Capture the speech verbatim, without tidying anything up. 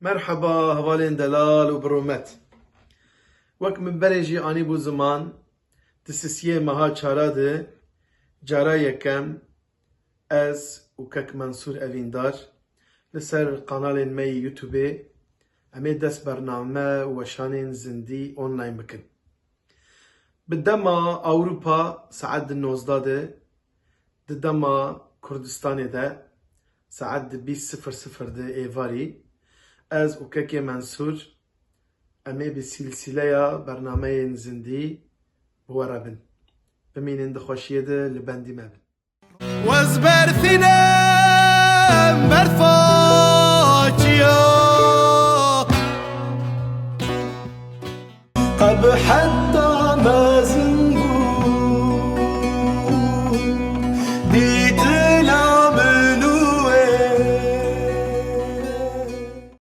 Merheba hevalên delal û bi rûmet. Wek min berê jî anîbû ziman, di sisiyê meha çara de cara yekem ez û kek Mensûr Evîndar li ser kanalên me yê YouTube-ê em ê dest bername û weşanên zindî online bikin. Bi dema Ewropa saet di nozdeh de, di dema Kurdistanê de saet di bîst sifir sifir de êvarî, ez û kekê Mensûr em ê bi sîlsîleya bernameyên zindî bi we re bin. Bimînin di xweşiyê de, li bendî me bin. Wez berfînem berfa çiya.